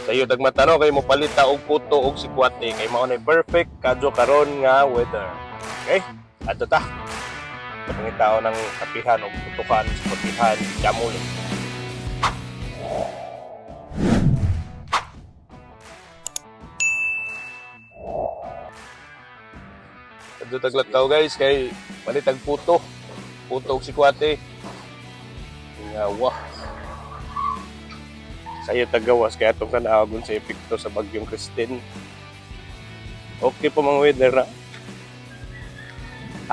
Sayo tagmatano kay mo palita og puto og sikwate kay mao na perfect kadyo karon nga weather. Okay? Adto ta. Pangitao ng kapihan og putukan, sikwatehan, jamuli. Adto taglakaw guys kay palitag puto. Puto og sikwate. Nga wah. Sayo tagawas kay atong tan-awon sa epekto sa bagyong Christine. Okay po mga weather na.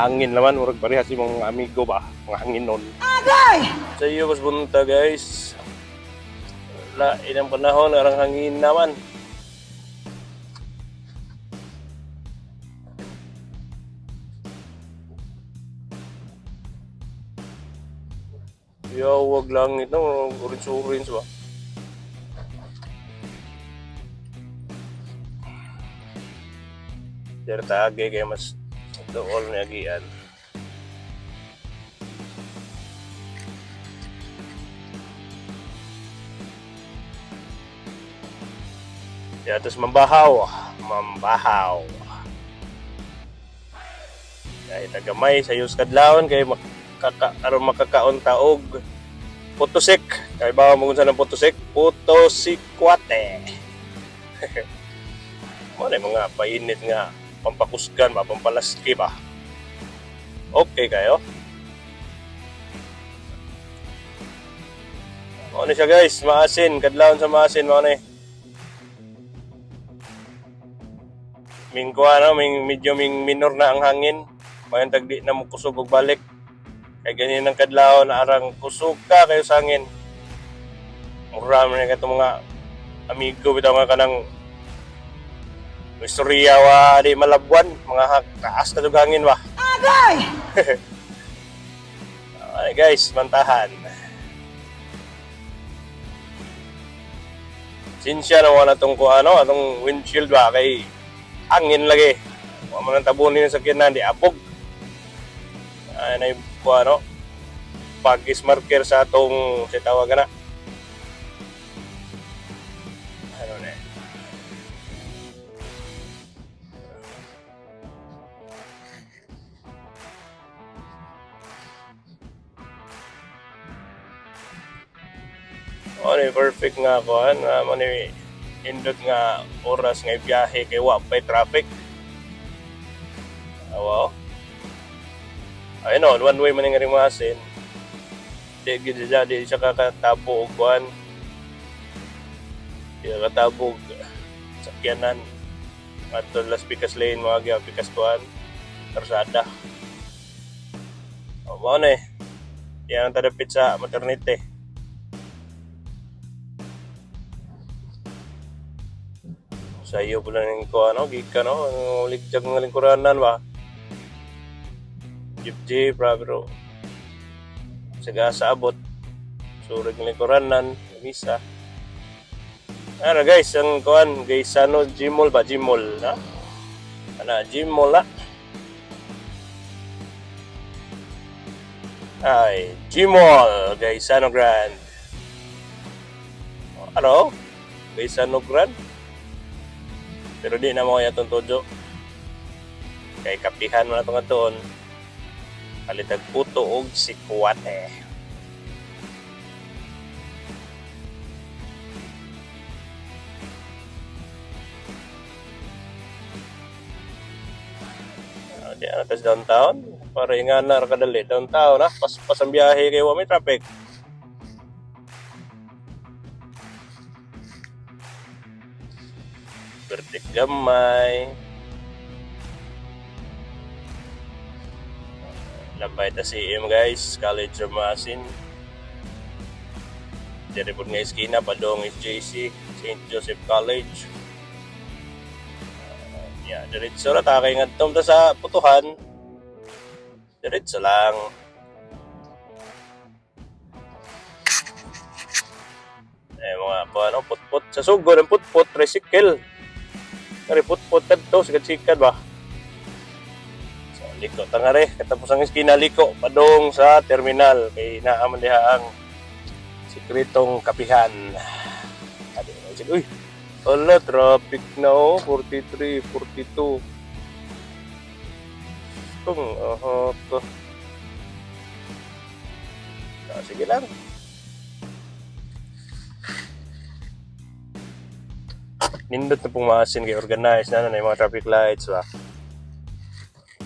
Hangin naman, murag parehas yung mga amigo ba? Mga hangin nun. Agay! Sa iyo, mas bunta guys. Wala, ilang panahon, arang hangin naman. Yo, wag lang ito, orange-orange ba? Dertage kaya mas dool na agian. Ya, terus mambahaw. Mambahaw. Kahit tagamay sa iyos kadlawon kay makaka aron makakaon taog putusik. Kay ba mo sa ng putusik? Putusikwate. Mo na yung mga painit nga pampakusgan ba, pampalaski ba. Okay kayo. Mao ni siya guys, maasin, kadlawon sa maasin mao ni. Ming kuha no, ming medyo ming minor na ang hangin. Mayon tagdi na mo kusog og balik. Kay ganyan ang kadlawon arang kusog ka kayo sa hangin. Mura man ka mga amigo bitaw nga kanang istorya wa di malabuan mga taas na tug hangin ba. Agay! Ay guys, mantahan. Sinsya na wala tong kuha no, atong windshield ba kay hangin lagi. Wa man ang tabunin sa sakyanan di abog. Ay na kuha no. Pagis marker sa atong sa tawag na. Ano na eh. Ano eh, perfect nga ako, ano, ano eh, indot nga oras nga biyahe kay wa pay traffic. Ah, wow. Ayun o, one way man nga rimasin. Di gid siya, di siya kakatabo og kuan. Di siya katabo og sakyanan. Ato Las Pikas Lane, mga gyud Pikas kuan. Karsada. O, mao na eh. Yan ang tadapit sa maternity. Sa iyo pala ng ko ano, gikan no, ang ligjag ng lingkuranan ba? Jeep jeep, ra, pero sa sa abot. Surig ng lingkuranan, misa. Ano guys, ang kuan guys ano Gmall ba Gmall na? Ana Gmall na. Ay, Gmall Gaisano Grand. Ano? Gaisano Grand? Pero di na mo kaya itong tojo. Kay kapihan mo na itong atoon. Palitag puto og sikwate. Ah, di na tas downtown. Para nga na kadali downtown ha. Pas ang biyahe kay wa may traffic. Bertik gamay. Labay ta CM guys, College of Maasin. Diri pud nga eskina padong SJC, St. Joseph College. Yeah, diretso ra ta kay ngadto ta sa Putuhan. Diretso lang. Eh mga po ano, putput sa sugod ang putput tricycle. Kari putput kadto sikat-sikat ba. So liko ta nga re katapos ang eskina liko padong sa terminal kay naa man diha ang sikretong kapihan. Adi, uy. Ala, traffic na oh. 43, 42. Kung, aha, ko. Ah, sige lang. Nindot na pong maasin kay organize na na yung mga traffic lights ba.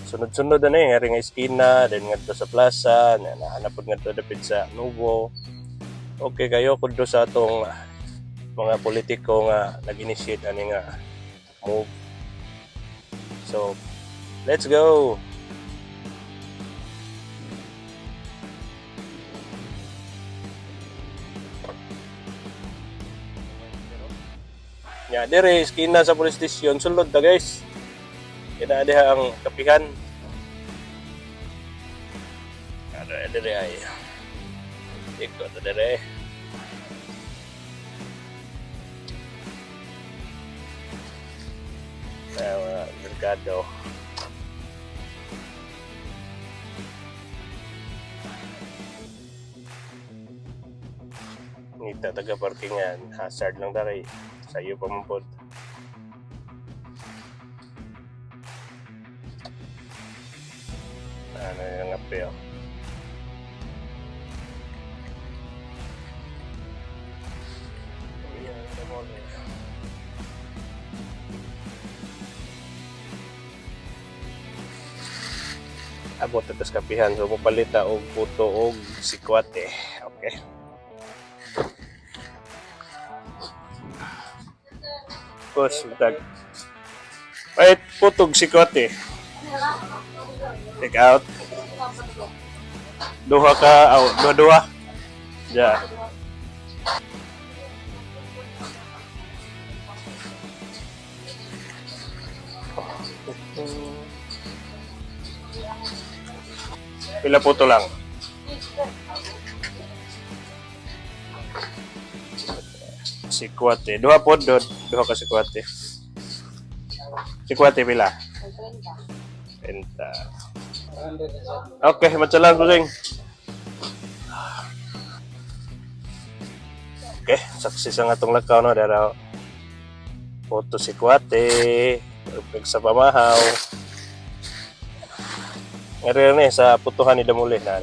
Sunod-sunod na eh, nga iskina, then ngadto sa plaza, na nahanap pod ngadto dapit sa Nubo. Okay kayo kudo sa atong mga politiko nga nag-initiate ani nga move. So, let's go. Nya dire iskina sa police station sulod ta, guys. Kina diha ang kapihan. Ano dire ay. Iko ta dire. Ay, mga merkado. Ngita taga parkingan, hazard lang ta kay sayo pa man pod. Ano yung apel? Abot na tas kapihan. So, mupalit ta og puto og sikwate. Okay. Tapos, tag. Palit puto og sikwate. Take out. Duha ka, aw, duha duha. Ja. Pila puto lang? Sikwate. Duha po, duha, duha ka sikwate. Sikwate pila? 30. Okay, matsalan po sing. Okay, success ang atong lakaw no dara. Puto sikwate, tubig sa pamahaw. Ngayon ni sa putuhan ni Damuli na.